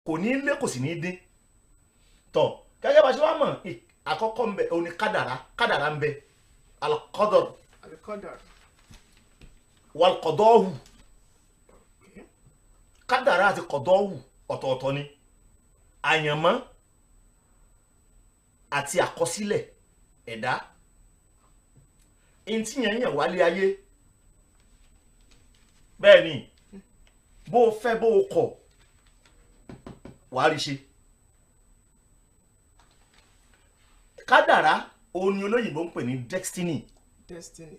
Kò ní lé, kò sì ní dín. Tọ, gẹ́gẹ́ bá ṣe wá mọ̀, àkọ́kọ́ ń bẹ òun ni kádàrá. Kádàrá ń bẹ, al-qadar. Al-qadar. Wal-qadahu. Kádàrá àti qadahu ọ̀tọ̀ọ̀tọ̀ ni. Àyànmọ́ àti àkọsílẹ̀ ẹ̀dá ẹni tí yẹn yàn wálé ayé. Bẹ́ẹ̀ ni, bó o fẹ́ bó o kọ̀, wàá rí ṣe. Kádàrá òun ni olóyìnbó ń pè ní destiny. Destiny.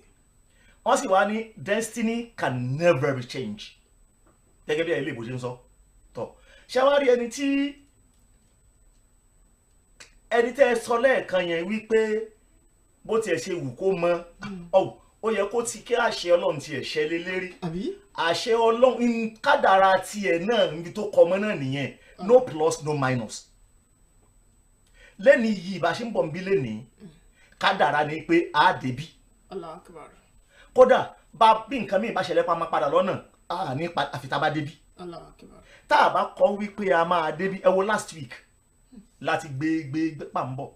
Wọ́n sì wá ní destiny can never be changed, gẹ́gẹ́ bí ilé ìbò ṣe ń sọ. Tọ̀, ṣé wàá rí ẹni tí ẹni tẹ́ ẹ sọ lẹ́ẹ̀kan yẹn wípé bó tiẹ̀ ṣe wù kó mọ, ó yẹ kó ti kí àṣẹ Ọlọ́run tiẹ̀ ṣẹ lé lérí. Àbí? Àṣẹ Ọlọ́run, kádàrá tiẹ̀ náà níbi tó kọ ọmọ náà nìyẹn. No plus, no minus. Lẹ́ni yìí, bá a ṣe ń bọ̀ ń bí lẹ́ni, kádàrá ni pé a débí. Allahu Akbar. Kódà bá bí nǹkan míì bá ṣẹlẹ̀ pa, máa padà lọ́nà a ní àfi tá a bá débí. Allahu Akbar. Tá a bá kọ́ wípé a máa débí. Ẹ wo last week láti gbé gbé gbé pà ń bọ̀,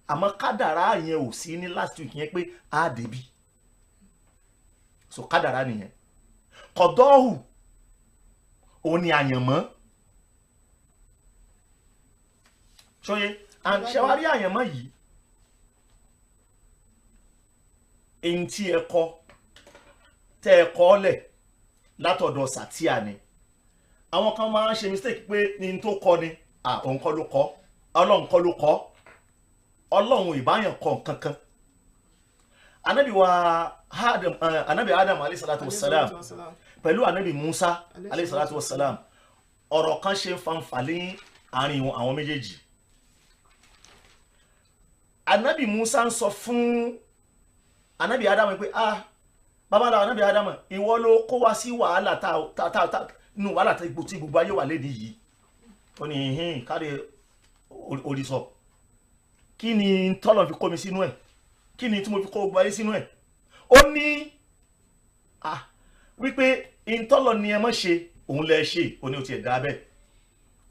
àmọ́ kádàrá yẹn ò sí ní last week yẹn pé a débí. So kádàrá nìyẹn. Kọ̀dọ́hù òun ni àyànmọ́. Ṣóyé? And ṣe wá rí àyànmọ́ yìí, èyí tí ẹ kọ tẹ́ ẹ kọ́ lẹ̀ látọ̀dọ̀ sàtíà ni. Àwọn kan máa ń ṣe mistake pé ní tó kọ ni òun kọ́ ló kọ́, Ọlọ́run kọ́ ló kọ́. Ọlọ́run ìbáyàn kọ kankan. Anabi wa Adam, anabi Adam alayhi salatu wassalam, pẹ̀lú anabi Musa alayhi salatu wassalam, ọ̀rọ̀ kan ṣe ń fanfà ní àárín àwọn méjèèjì. Anabi Musa ń sọ fún anabi Adam pé, ah, babaláwo anabi Adam, ìwọ ló kó wá sí wàhálà tá tá tá nù, wàhálà tí gbogbo ayé wà lédi yìí. Ó ní hìn kárí orí sọ, kí ni tọ́lọ̀ fi kó mi sínú ẹ̀? Kí ni tí mo fi kó gbogbo ayé sínú ẹ̀? Ó ní ah, wípé ìtọ́lọ̀ ni ẹ mọ̀ ṣe, òun lẹ ṣe. Ó ní o tiẹ̀ dá bẹ́ẹ̀.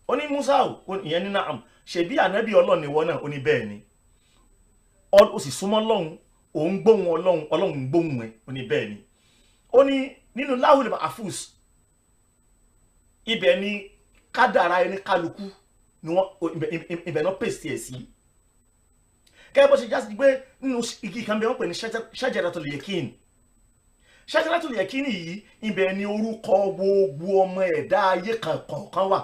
Ó ní Musa o, ìyẹn ní naam, ṣebí ànábì Ọlọ́run ni ìwọ náà? Ó ní bẹ́ẹ̀ ni. Ó sì súnmọ́ Ọlọ́run, òun gbóhùn Ọlọ́run, Ọlọ́run gbóhùn ẹ̀. Ó ní bẹ́ẹ̀ ni. Ó ní nínú láhùlẹ̀ mahfuz, ibẹ̀ ni kádàrá ẹni kálukú ni wọ́n ibẹ̀ náà pèsè ẹ̀ sí. Kẹ́ bó ṣe já sí pé nínú igi kan bí wọ́n pè ní shajaratul yakin. Shajaratul yakin yìí, ibẹ̀ ni orúkọ gbogbo ọmọ ẹ̀dá ayé kọ̀ọ̀kan wà.